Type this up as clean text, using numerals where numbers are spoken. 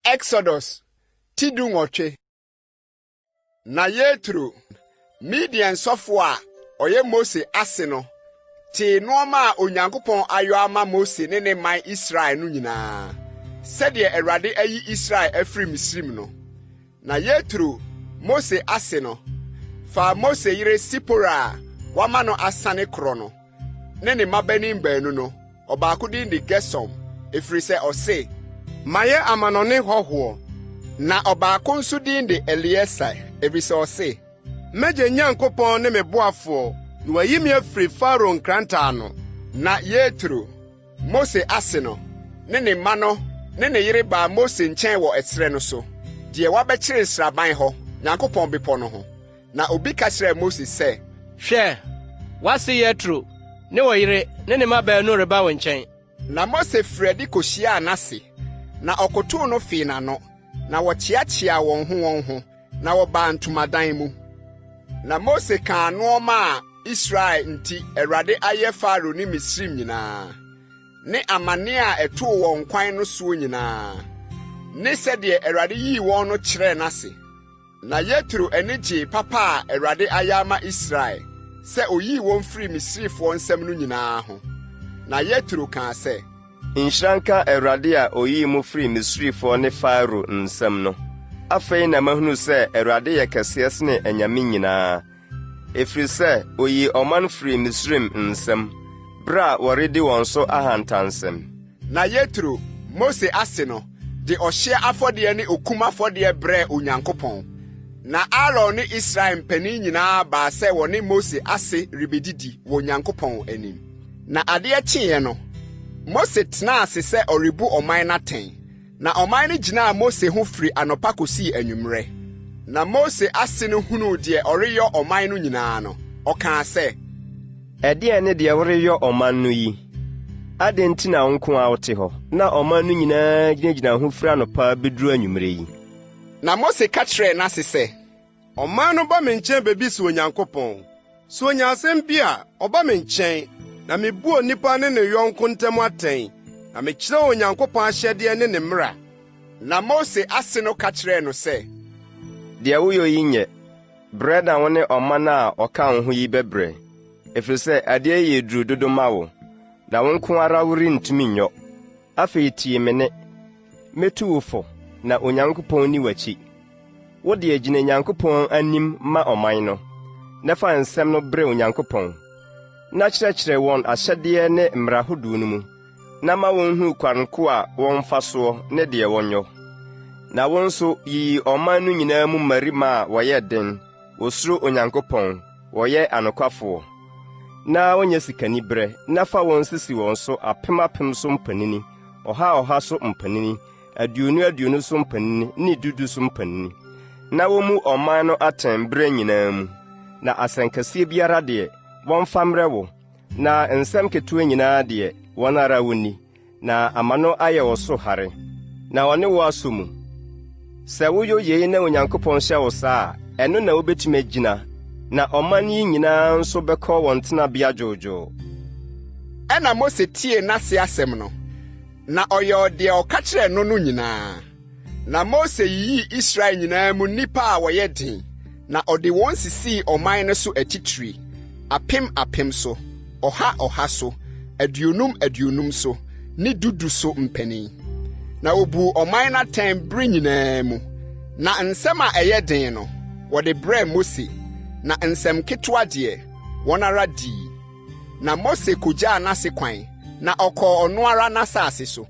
Exodus ti 18. Na Yetro, Midian sɔfo a ɔyɛ Mose ase no, tee nneɛma a Onyankopɔn ayɔ ama Mose ne ne man Israel no nyinaa, sɛdeɛ Awurade ayi Israel afiri Misraim no. Na Yetro, Mose ase no, faa Mose yere Sipora a wama no asane korɔ no, ne ne mmabanin baanu no, Ɔbaako din de Gersom, ɛfiri sɛ ɔse, Mayɛ amanɔne hɔhoɔ. Na ɔbaako nso din de Elieser, ɛfiri sɛ ɔse, M'agya Nyankopɔn ne me boafoɔ, na wayi me afiri Farao nkrantɛ ano. Na Yetro, Mose ase no, ne ne mma no ne ne yere baa Mose nkyɛn wɔ ɛserɛ no so, deɛ wɔabɛkyere nsraban hɔ, Nyankopɔn bepɔ no ho. Na obi ka kyerɛɛ Mose sɛ, Hwɛ, w'ase Yetro ne wo yere ne ne mma baanu reba wo nkyɛn. Na Mose firii adi kohyiaa n'ase, na ɔkotow no fee n'ano, na wɔkyeakyeaa wɔn ho wɔn ho, na wɔbaa ntomadan mu. Na Mose kaa nneɛma a Israel nti Awurade ayɛ Farao ne Misraim nyinaa, ne amane a ɛtoo wɔn kwan no soɔ nyinaa, ne sɛdeɛ Awurade yii wɔn no kyerɛɛ n'ase. Na Yetro ani gyee papa a Awurade ayɛ ama Israel sɛ oyii wɔn firii Misrifoɔ nsam no nyinaa ho. Na Yetro kaa sɛ. Nhyira nka Awurade a oyii mo firii Misrifoɔ ne Farao nsam no. Afei na mahunu sɛ Awurade yɛ kɛseɛ sene anyame nyinaa, ɛfiri sɛ oyii ɔman firii Misraim nsam, berɛ a wɔredi wɔn so ahantansɛm. Na Yetro, Mose ase no, de ɔhyeɛ afɔdeɛ ne okum afɔdeɛ brɛɛ Onyankopɔn. Na Aaron ne Israel mpanin nyinaa baa sɛ wɔne Mose ase rebedidi wɔ Onyankopɔn anim. Na adeɛ kyeeɛ no, Mose tenaa ase sɛ ɔrebu ɔman no atɛn. Na ɔman no gyinaa Mose ho firi anɔpa kɔsii anwummerɛ. Na Mose ase no hunuu deɛ ɔreyɔ ɔman no nyinaa no, ɔkaa sɛ. Ɛdeɛn ne deɛ woreyɔ ɔman no yi? Adɛn nti na wo nko ara wote hɔ, na ɔman no nyinaa gyinagyina ho firi anɔpa bɛduru anwummerɛ yi? Na Mose ka kyerɛɛ n'ase sɛ. Ɔman no ba me nkyɛn bebisa Onyankopɔn. Sɛ onya asɛm bi a, ɔba me nkyɛn, na mibu onipa ne ne yɔnko ntam atɛn, na mekyerɛ Onyankopɔn ahyɛdeɛ ne ne mmara. Na Mose ase no ka kyerɛɛ no sɛ. Deɛ woyɔ yi nyɛ. Brɛ na wo ne ɔman a ɔka wo ho yi bɛbrɛ, ɛfiri sɛ adeɛ yi yɛ duru dodo ma wo, na wo nko ara worentumi nyɔ. Afei tie me nne. Mɛtu wo fo, na Onyankopɔn nni w'akyi. Wo deɛ gyina Nyankopɔn anim ma ɔman no, na fa nsɛm no brɛ Onyankopɔn, na kyerɛkyerɛ wɔn ahyɛdeɛ ne mmara hodoɔ no mu, na ma wɔnhunu kwan ko a wɔmfa soɔ ne deɛ wɔnyɔ. Na wo nso, yiyi ɔman no nyinaa mu mmarima a wɔyɛ den, wɔsuro Onyankopɔn, wɔyɛ anokwafoɔ, na wɔnyɛ sikaniberɛ, na fa wɔn sisi wɔn so apem apem so mpanini, ɔha ɔha so mpanini, aduonu aduonu so mpanini ne du du so mpanini, na wommu ɔman no atɛn berɛ nyinaa mu. Na asɛnkɛseɛ biara deɛ, wɔmfa mmrɛ wo, na nsɛm ketewa nyinaa deɛ, wɔn ara wɔnni, na ama no ayɛ wo so hare, na wɔne wo asɔ mu. Sɛ woyɔ yei na Onyankopɔn hyɛ wo saa a, ɛno na wobɛtumi agyina, na ɔman yi nyinaa nso bɛkɔ wɔn tenabea dwoodwoo. Ɛnna Mose tiee n'ase asɛm no, na ɔyɔɔ deɛ ɔka kyerɛɛ no no nyinaa. Na Mose yiyii Israel nyinaa mu nnipa a wɔyɛ den, na ɔde wɔn sisii ɔman no so atitire, apem apem so, ɔha ɔha so, aduonum aduonum so, ne du du so mpanin. Na obuu ɔman no atɛn bere nyinaa mu. Na nsɛm a ɛyɛ den no, wɔde brɛɛ Mose, na nsɛm nketewa deɛ, wɔn ara dii. Na Mose kogyaa n'ase kwan, na ɔkɔɔ ɔno ara n'asase so.